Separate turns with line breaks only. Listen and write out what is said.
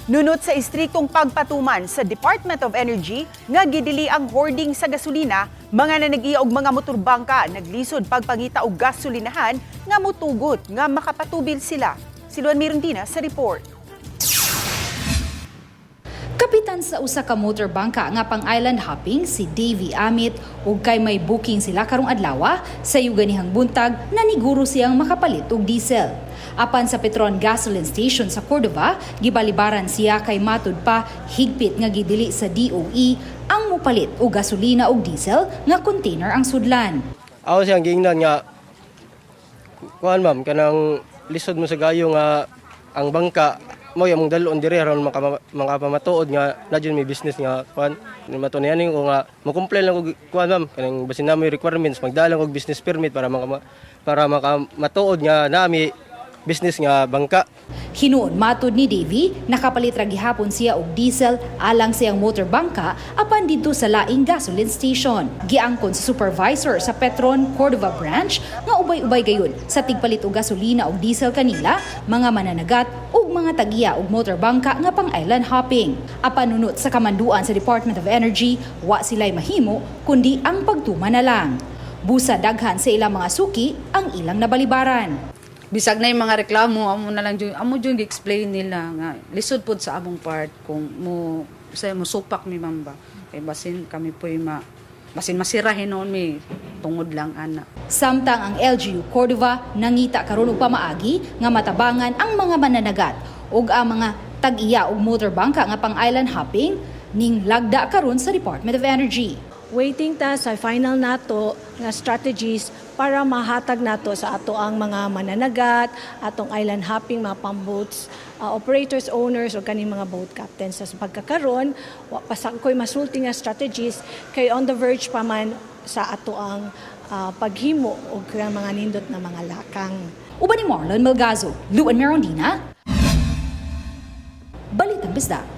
Nunot sa istriktong pagpatuman sa Department of Energy nga gidili ang hoarding sa gasolina, mga nanag-iya og mga motorbangka naglisod pagpangita og gasolinahan nga mutugot nga makapatubil sila. Si Luan Mirandina sa report.
Kapitan sa usa ka motor bangka nga pang island hopping si Davy Amit ug kay may booking sila karong adlaw sa ganihang buntag, naniguro siyang makapalit og diesel. Apan sa Petron gasoline station sa Cordova, gibalibaran siya kay matud pa higpit nga gidili sa DOE ang mupalit og gasolina og diesel nga container ang sudlan.
Ako siyang giingnan nga, kuan ma'am, kanang lisod mo sa gayo nga ang bangka mo among dalon diri aron makapamatuod nga na jud may business nga kuan. Matunayan ko nga mo-comply lang og kuan, ma'am, kanang basin nami requirements, magdala og business permit para makamatuod nga nami business nga bangka.
Hinuon matod ni Davy, nakapalit ra gihapon siya og diesel alang sa iyang motor bangka apan didto sa laing gasoline station. Giangkon sa supervisor sa Petron Cordova branch nga ubay-ubay gayon sa tigpalit og gasolina og diesel kanila, mga mananagat ug mga tagiya og motor bangka nga pang island hopping. Apan nunot sa kamanduan sa Department of Energy, wa sila'y mahimo kundi ang pagtuman na lang. Busa daghan sa ilang mga suki ang ilang nabalibaran.
Bisag na yung mga reklamo, amo na lang jud, amo jud gi-explain nila nga lisod pod sa among part kung mo sa mo supak mi, ma'am, ba, kay basin kami po'y ma basin masira hinuon mi tungod lang ana.
Samtang ang LGU Cordova nangita karon og pamaagi nga matabangan ang mga mananagat ug ang mga tag-iya og motor bangka nga pang island hopping ning lagda karon sa Department of Energy.
Waiting ta sa final nato nga strategies para mahatag nato sa ato ang mga mananagat, atong island hopping, mga pump boats, operators, owners o kaning mga boat captains. Sa pagkakaron, wa pa sa ko'y masulti nga strategies kay on the verge pa man sa ato ang paghimo og mga nindot na mga lakang.
Uban ni Marlon Melgazo, Luan Merondina, Balitang Bisdak.